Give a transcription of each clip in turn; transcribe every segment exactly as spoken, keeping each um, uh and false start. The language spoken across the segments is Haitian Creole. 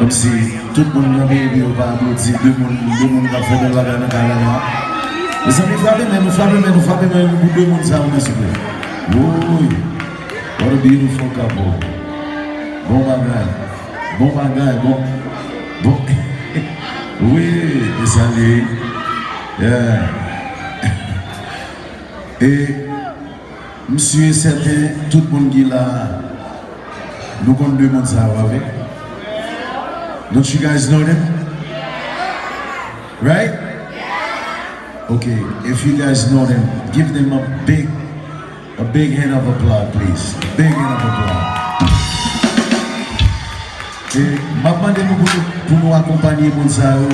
Kòmsi tout moun nan peyi yo pa aplodi de moun, de moun k ap fè bèl bagay nan kay la la. Mezanmi, frape men nou, frape men nou, frape men nou pou de moun sa yo, men souple. Woy! What a beautiful couple. Bon bagay. Bon bagay, bon. Bon. Wi, e sa li ye. Yeah. E M si e sèten, tout moun ki la a, nou konn de moun sa yo, pa vre? Don't you guys know them? Right? Okay, if you guys know them, give them a big, a big hand of applause, please. Big hand of applause. E m ap mande nou pou nou, pou nou akonpanye moun sa yo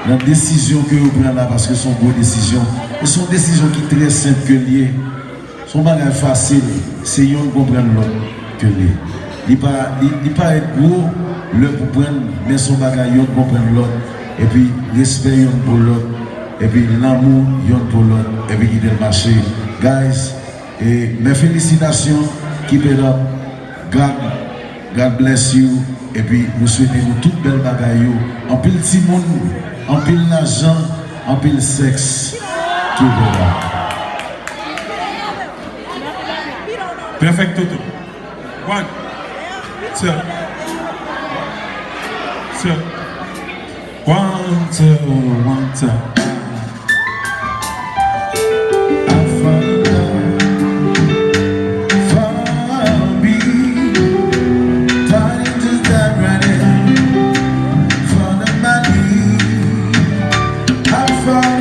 nan desizyon ke yo pran la, paske se yon gwo desizyon. E se yon desizyon ki trè senp ke l ye. Se yon bagay fasil, se yonn konprann lòt ke l ye. Li pa, li, li parèt gwo lè pou pran, men se yon bagay yonn konprann lòt, epi respè yonn pou lòt, epi lanmou yonn pou lòt, epi kite l mache. Guys, e mes félicitations, keep it up. God, God bless you. Epi nou swete nou tout bèl bagay yo. Anpil timoun, anpil lajan, anpil sèks. Keep it up. Perfect Toto. One, two, two. One, two, one, two. I found love for me. Starting to start running in front of my knees. I found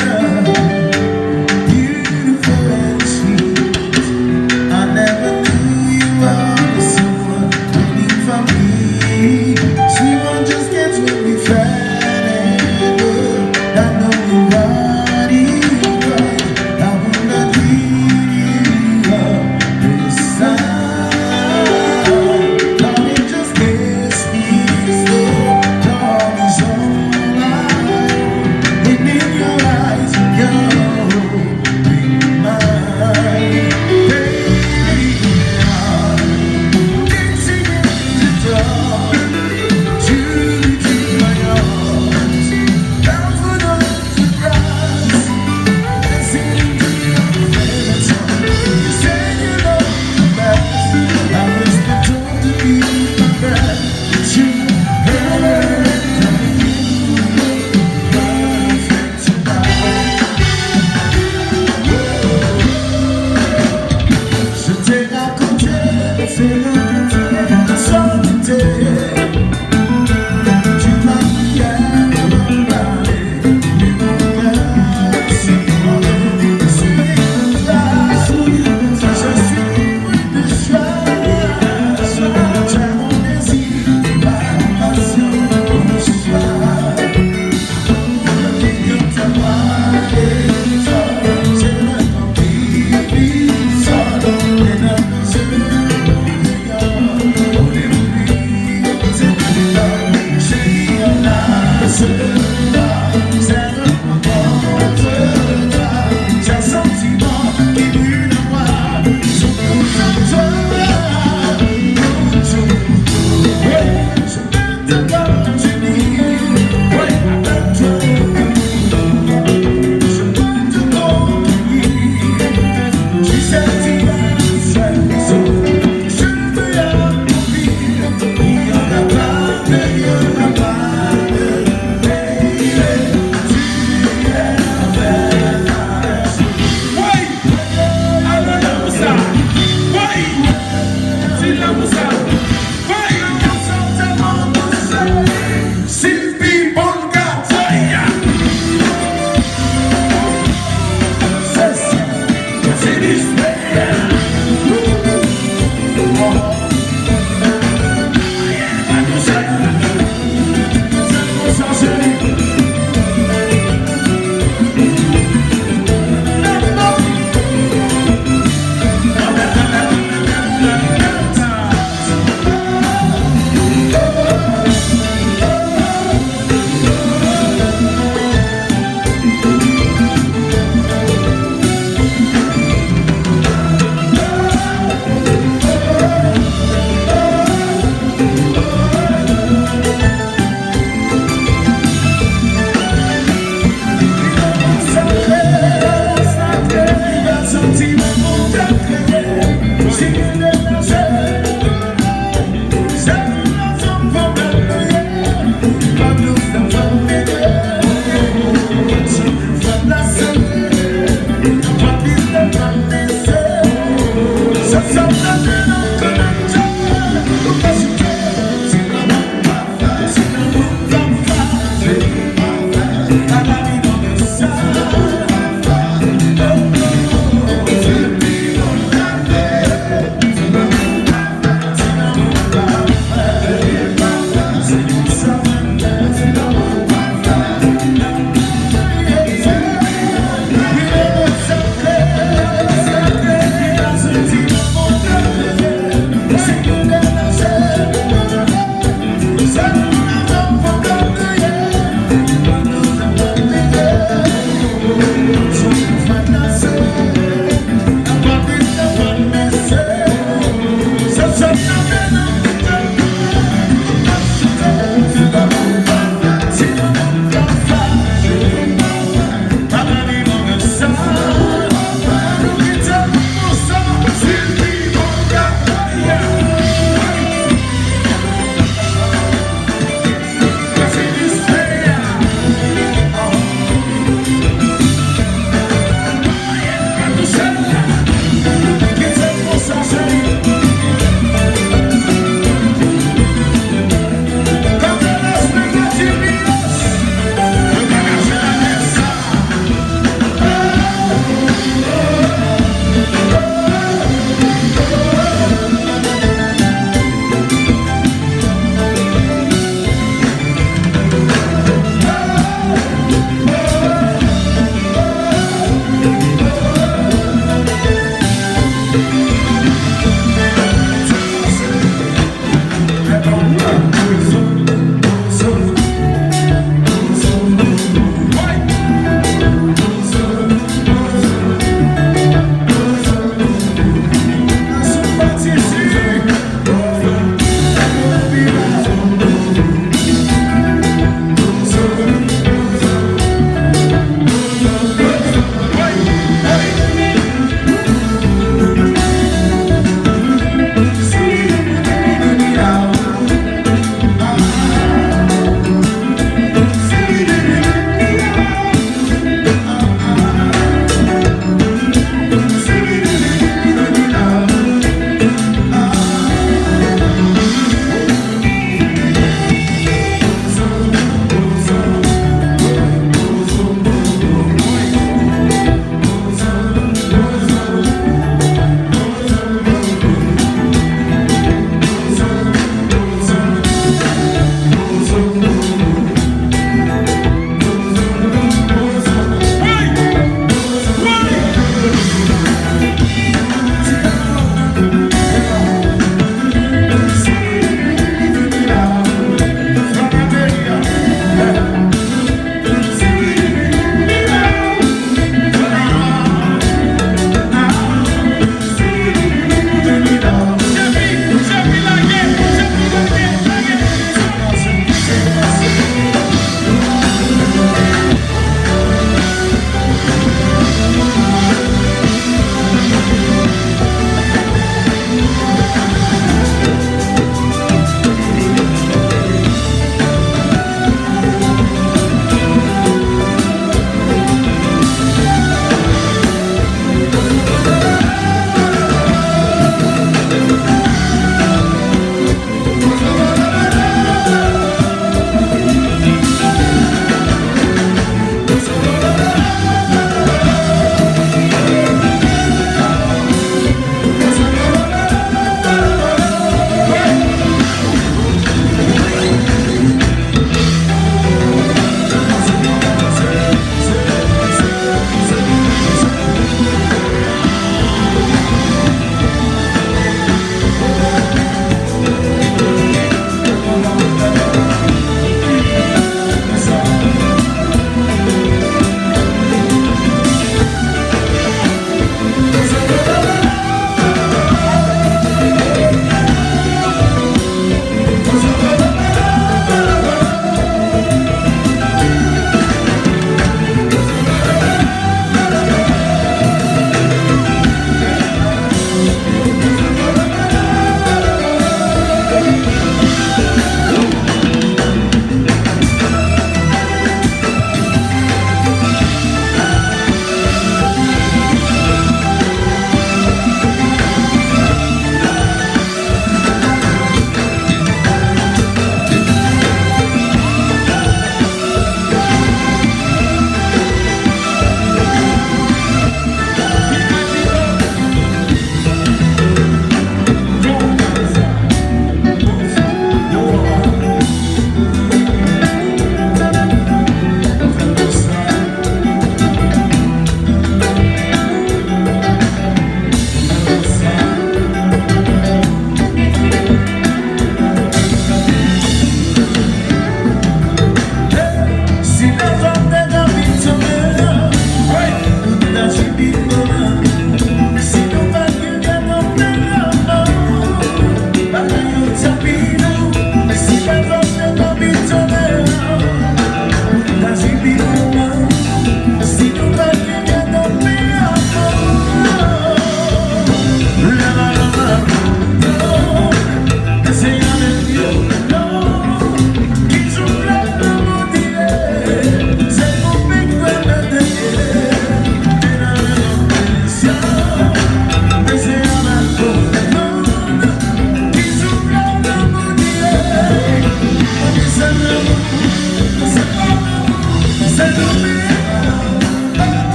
a love beautiful and sweet. I never knew you were the someone waiting for me. Sweet one just gets what we fell in love. Not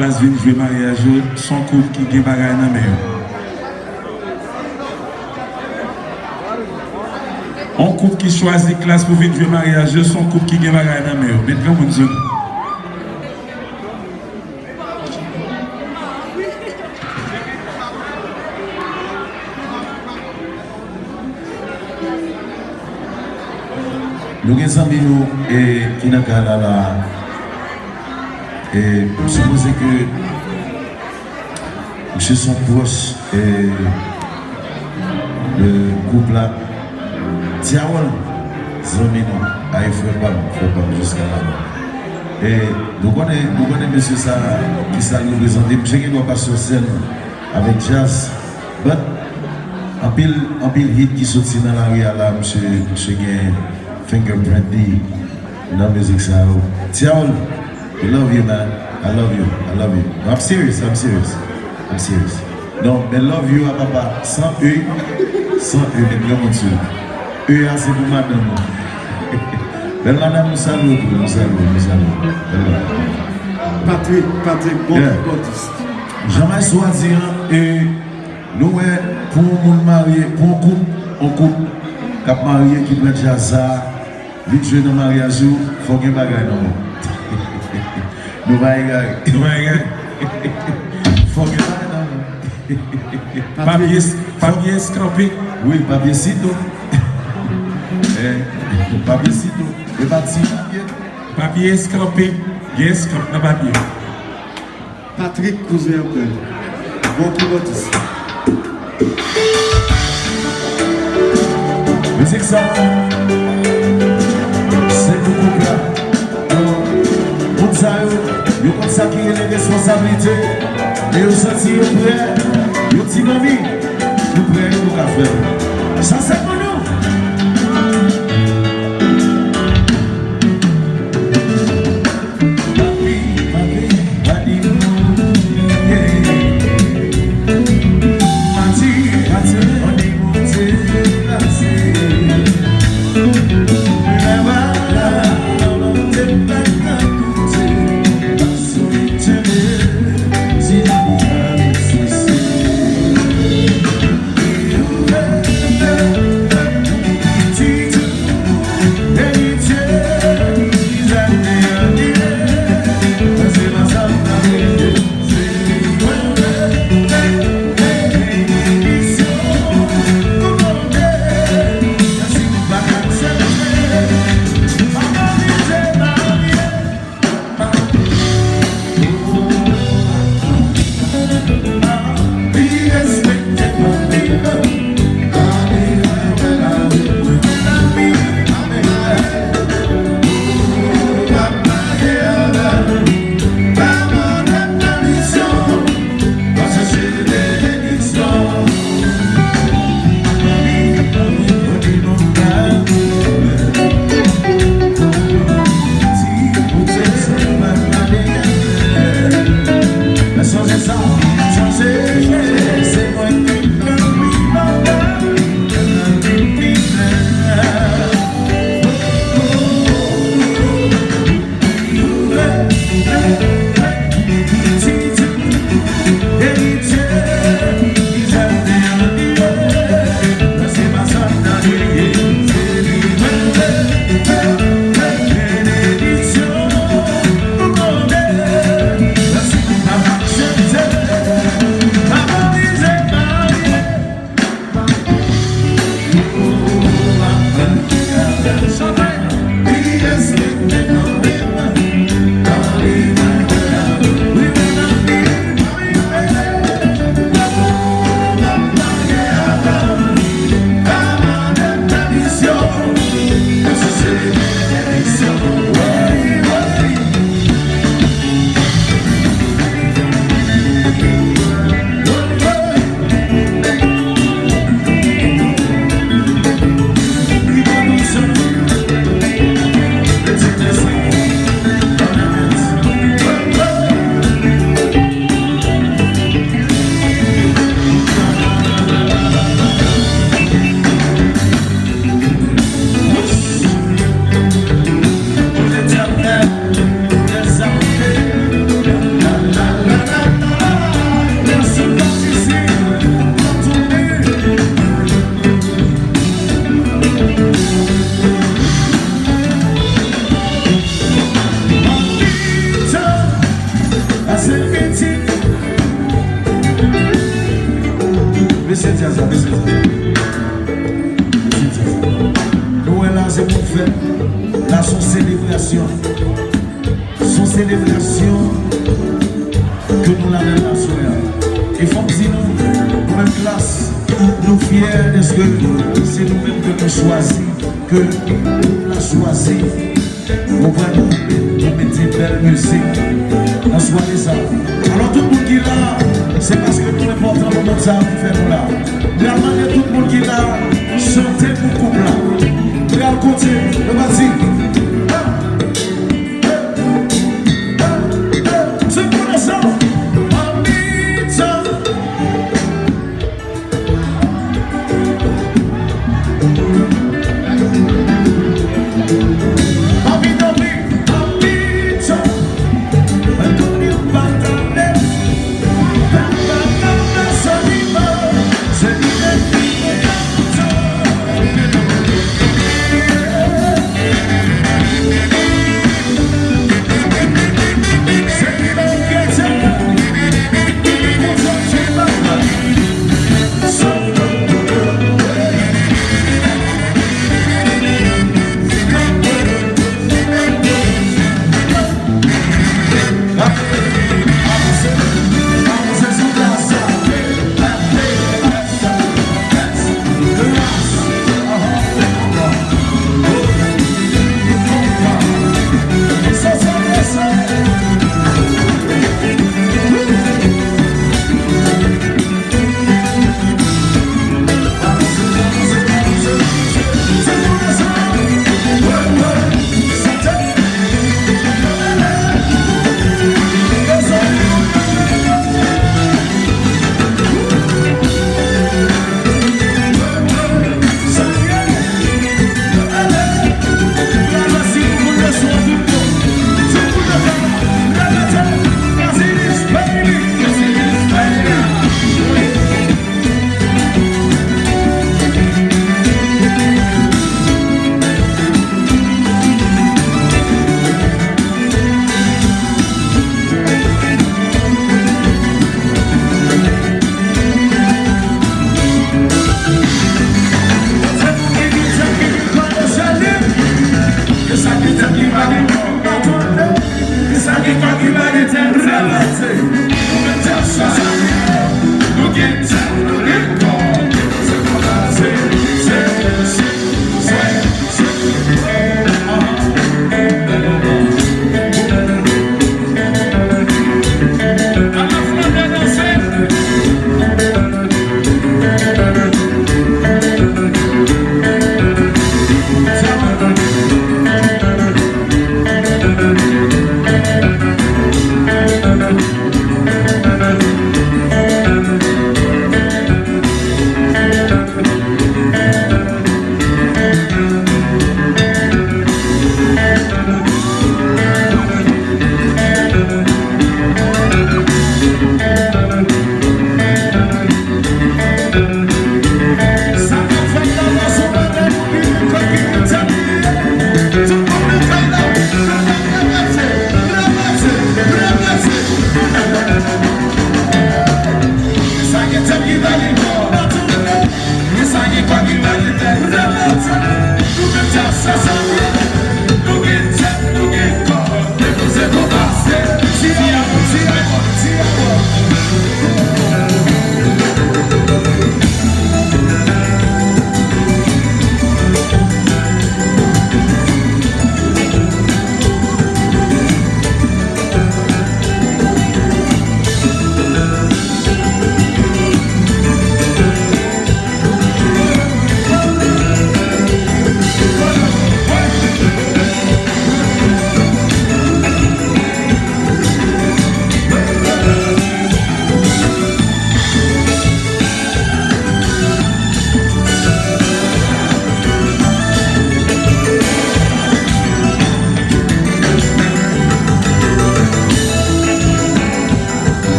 Klass vin jwe maryaj yo, se yon koup ki gen bagay nan men yo. Yon koup ki chwazi Klass pou vin jwe maryaj yo, se yon koup ki gen bagay nan men yo. Met granmoun sou nou. Nou gen zanmi nou, e, ki nan kay la, la. E, m sipoze ke misye se yon pwòch, e, de koup la. Ti Harold, zanmi nou, ay frè pa m, frè pa m jiska la. E, nou konnen, nou konnen mesye sa, ki sa l reprezante. Misye gen dwa pase sou sèn avèk djaz. But, anpil, anpil hit ki soti nan lari a la, misye, misye gen fingerprint li nan mizik sa yo. Ti Harold, we love you, man. I love you. I love you. No, I'm serious. I'm serious. I'm serious. Non, men love you a papa, san E, san E, men granmoun sou. E a se pou madanm ou. Bèl madanm, nou salye w tou, nou salye w, nou salye w. Bèl madanm. Patrick, Patrick, bon, yeah, bon dis. Jan Maestro a di an, e, nou wè, pou yon moun marye, pou yon koup, yon koup k ap marye, ki pran djaz sa, vin jwe nan maryaj ou, fò gen bagay nan men w. Nou pa egare. Nou pa egare. Fò gen bagay nan men w. Papye, papye eskanpe. Wi, papye sito. Eh, papye sito. E pa ti papye. Papye eskanpe. Gen eskanp nan papye. Patrick, kouzen an prè. Bon pou Otis. Mizik sa, se pou koup la. Donk, moun sa yo, yo konn sa ki rele responsablite. E yo santi yo prè. Yo di, "Manmi, nou prè, nou ka fè l." Sa se pou nou. Mesye djaz la, mesye djaz la. Mesye djaz la. Nou wè la, se pou fèt. La, se yon selebrasyon. Se yon selebrasyon ke nou la menm aswè a. E fò m di nou, nou menm Klass, nou fyè dèske se nou menm ke nou chwazi, ke pèp la chwazi. Ou konprann? Pou mete bèl mizik nan sware sa. Alò, tout moun ki la, se paske nou enpòtan pou moun sa yo ki fè nou la. M pral mande tout moun ki la, chante pou koup la. M pral konte, nou va di, un, deux, un, deux, se konn sa. Anita. Papi, tanpri, papi, tanpri, tanpri, pa tande, pa tande, sa li pa.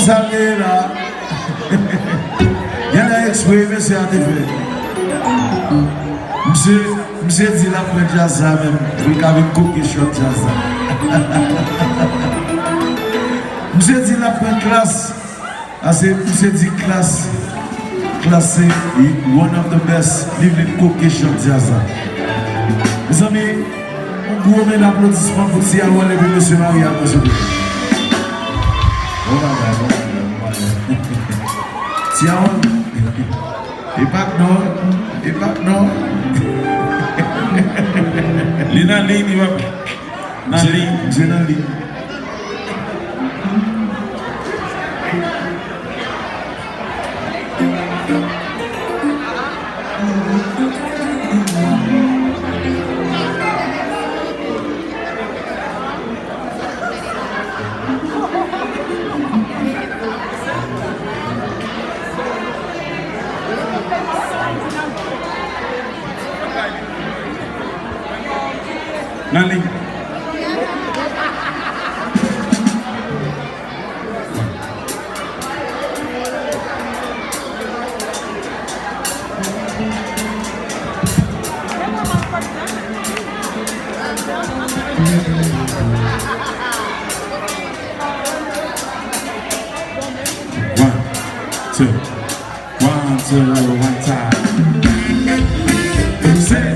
Sa l genyen la. Genlè ekspre mesye a te fè. Misye, misye di l ap pran djaz la menm pou l ka vin koke chòt djaz la. Misye di l ap pran klas. Ase misye di klas. Klas se one of the best. Li vle koke chòt djaz la. Mezanmi, yon gwo men aplodisman pou Ti Harold epi mesye Maria, mesye. Bon bagay, bon bagay, bon bagay. Ti Harold, e pa k non, e pa k non. Li nan liy, li papa. Nan liy. Misye nan liy. Nan liy. One, two. One, two, one time. Say.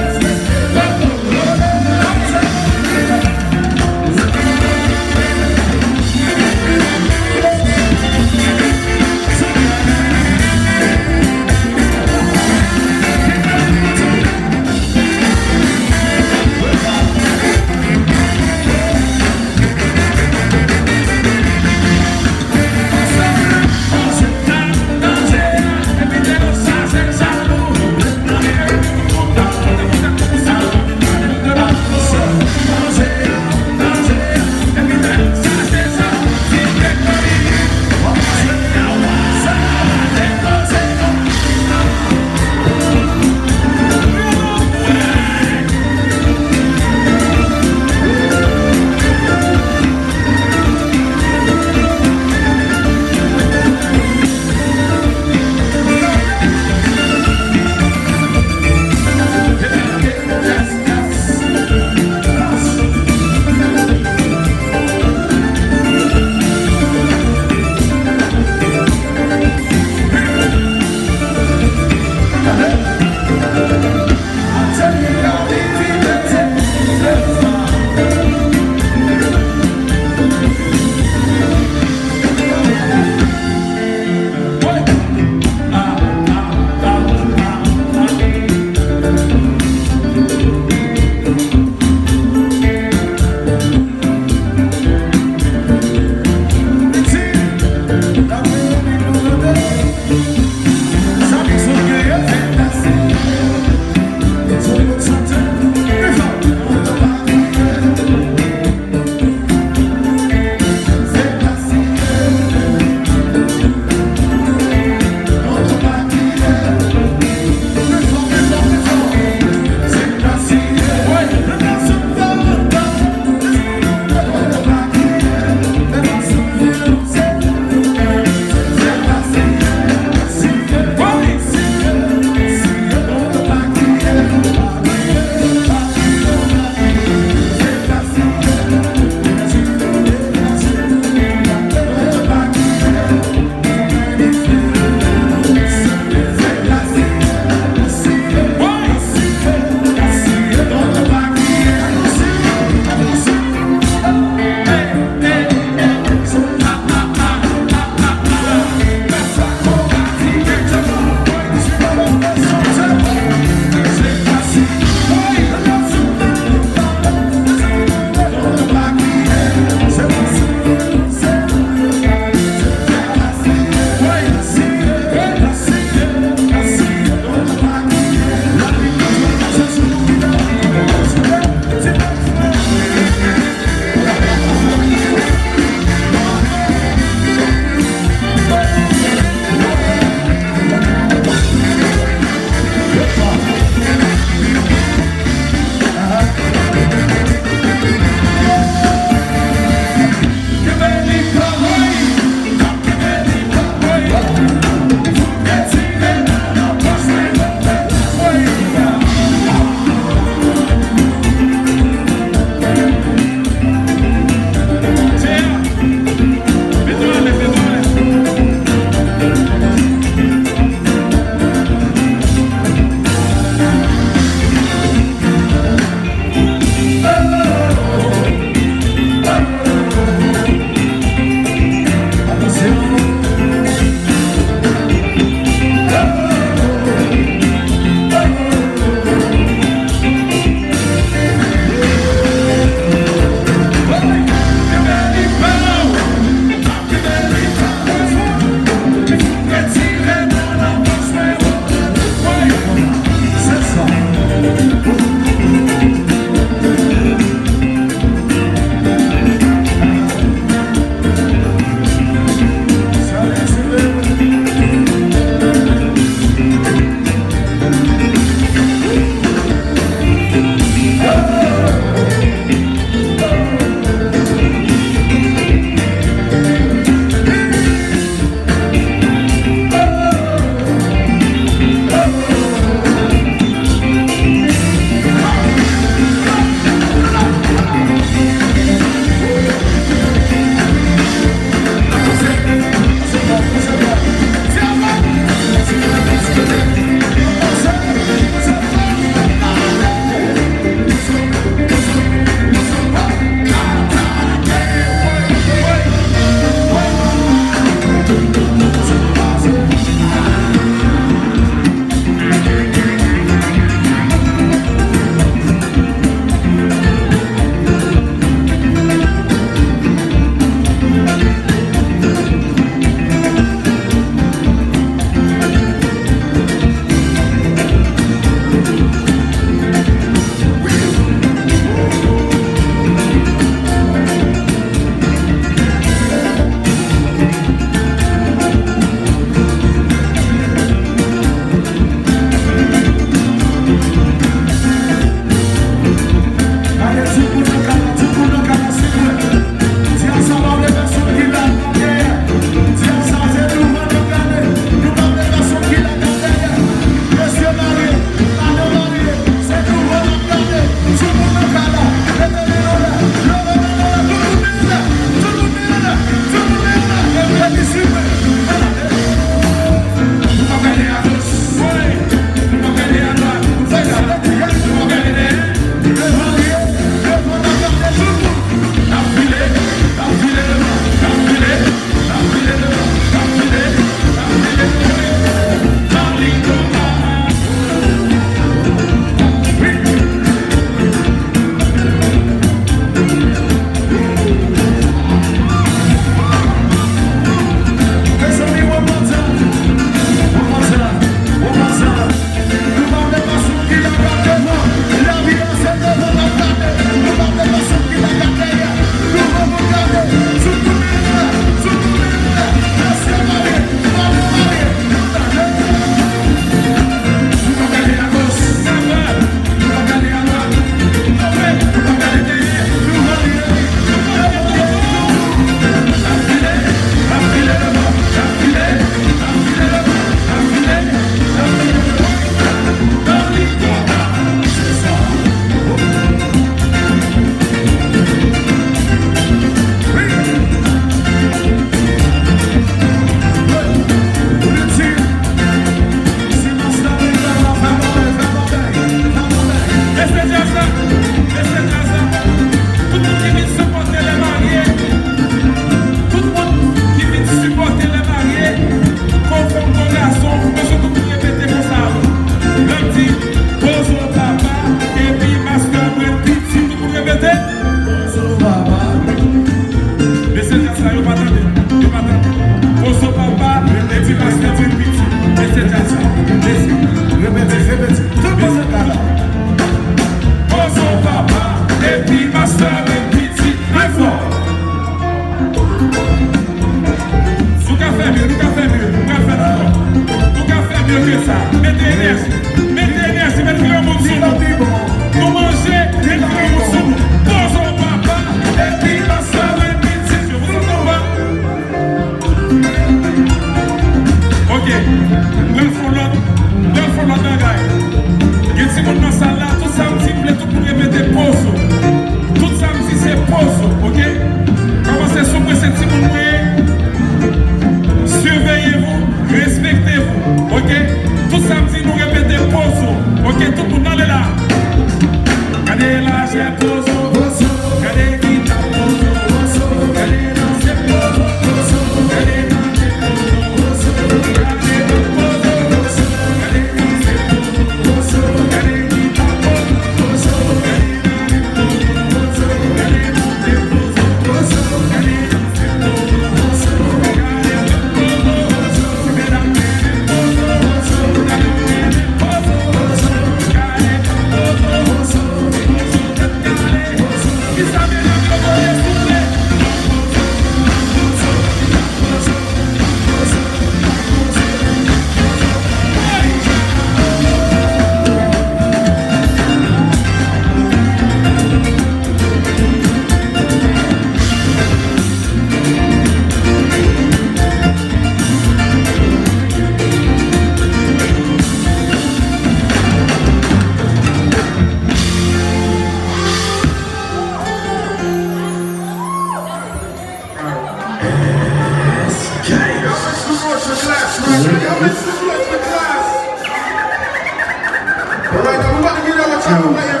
Alright, everybody give it up a clap for your